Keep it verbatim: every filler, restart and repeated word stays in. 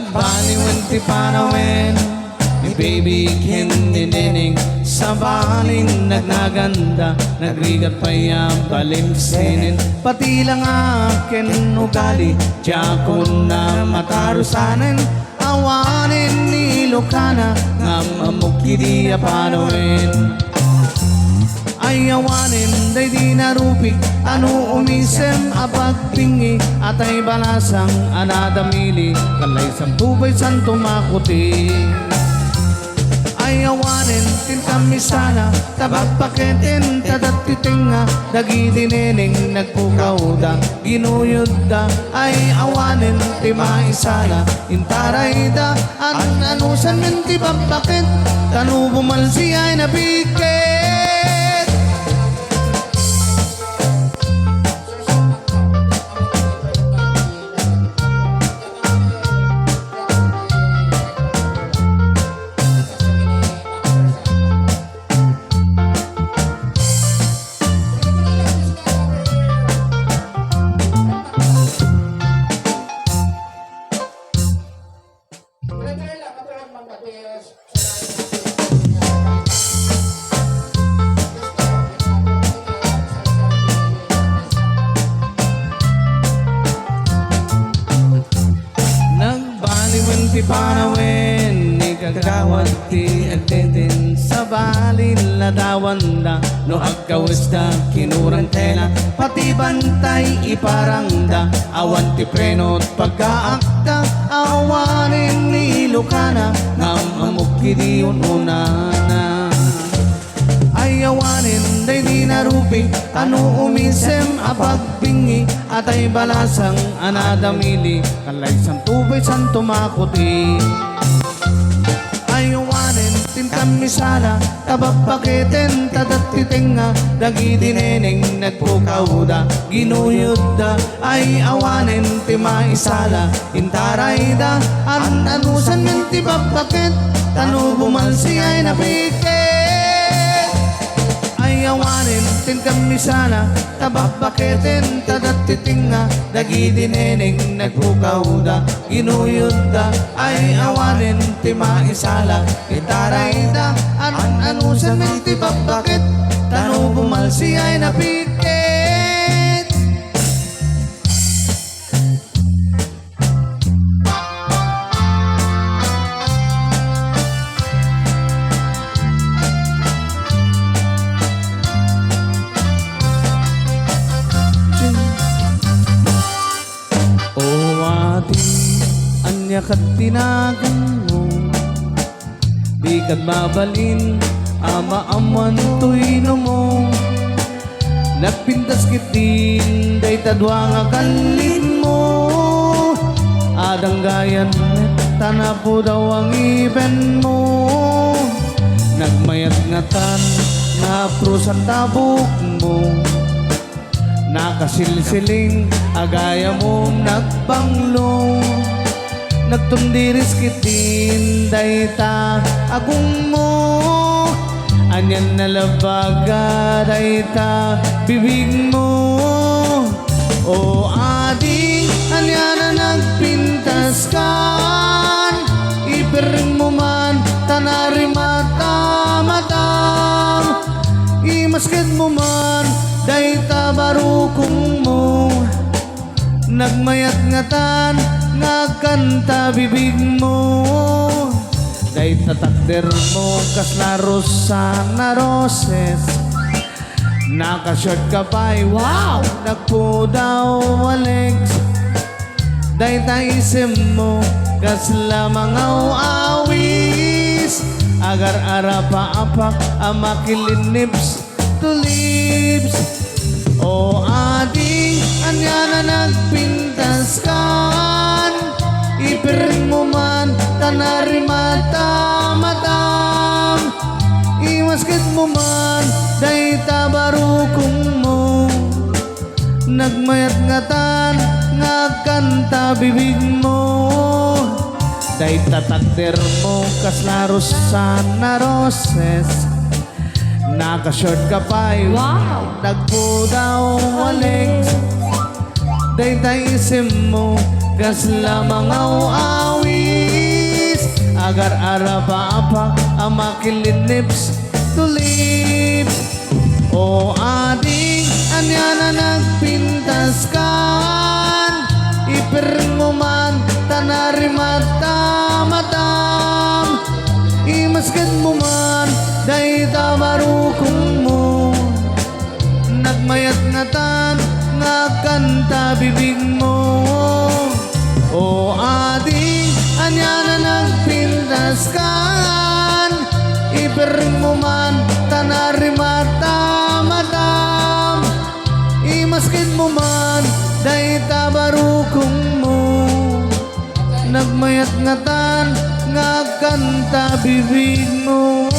Baliwen ti panawen ni baby ken ni neneng, sabalin nagnaganda, nagrigat pay a balimsenen. Pati la nga ken ugali, diakon a matarusanen, awanen ni Ilokana, ngem ammok idi a panawen. Ay awanen daydi narupig, ano umisem a pagbingi, atay balasang a nadamili, kalay santo pay santo makuti. Ay awanen ti kamisala, ta bakbaketen ta dati tengnga, dagidi neneng nagpukawda, ginuyodda, ay awanen ti maisala, intarayda, an-anusanmen ti bakbaket, ta no bumalsi ay napiket. Nagbaliwen ti panawen ni kagawad ti agdeden, sabalin ladawanda no agkawesda kinurang tela, pati bantay iparangda, awan ti preno pagkaakta, awanen ni Ilokana, ngem ammok idi un-unana. Ay awanen daydi narupig, ano umisem a pagbingi, atay balasang a nadamili, kalay santo pay santo makuti. Ay awanen ti kamisala, ta bakbaketen ta dati tengnga, dagidi neneng nagpukawda, ginuyodda, ay awanen ti maisala, intarayda, an-anusanmen ti bakbaket, ta no bumalsi ay napiket. Ay awanen ti kamisala, ta bakbaketen ta dati tengnga, dagidi neneng nagpukawda, ginuyodda, ay awanen ti maisala, intarayda, an-anusanmen ti bakbaket, ta no bumalsi ay napiket. O Adi, ania kad ti naganmo? Dikad mabalin a maammoan toy numo. Nagpintas ketdin dayta dua nga kallinmo. Adang gayan ta napudaw a ngipenmo. Nagmayat ngatan nga aprusan ta buokmo. Nakasilsiling a gayam nagbanglo. Nagtundiris ketdin dayta agongmo. Anian nalabaga dayta bibigmo. O Adi, anian a nagpintaskan? Ipiringmo man ta narimata-matam. Imasketmo man dayta barukongmo. Nagmayat ngatan nga agkanta bibigmo. Dayta takdermo kasla Rosana Roses. Naka-short ka pay, wow! Nagpudaw a legs. Dayta isemmo kasla mangaw-awis. Agar-arapa-apak a makilin lips to lips. O Adi, ania a nagpintaskan? Ipiringmo man ta narimata-matam. Imasketmo man dayta barukongmo. Nagmayat ngatan nga agkanta bibigmo. Dayta takdermo kasla Rosana Roses. Naka-short ka pay. Wow! Nagpudaw a legs. Dayta isemmo kasla mangaw-awis. Agar-arabapa a makilin lips to lips. O ading, ania a nagpintaskan? Iperrengmo man ta narimatam-atam. Imasked mo man dayta barukongmo. Nagmayat ngatan nga agkanta bibigmo. O ading, ania a nagpintaskan? Iperrengmo man ta narimatam-atam. Imasked mo man dayta barukongmo. Nagmayat ngatan nga agkanta bibigmo.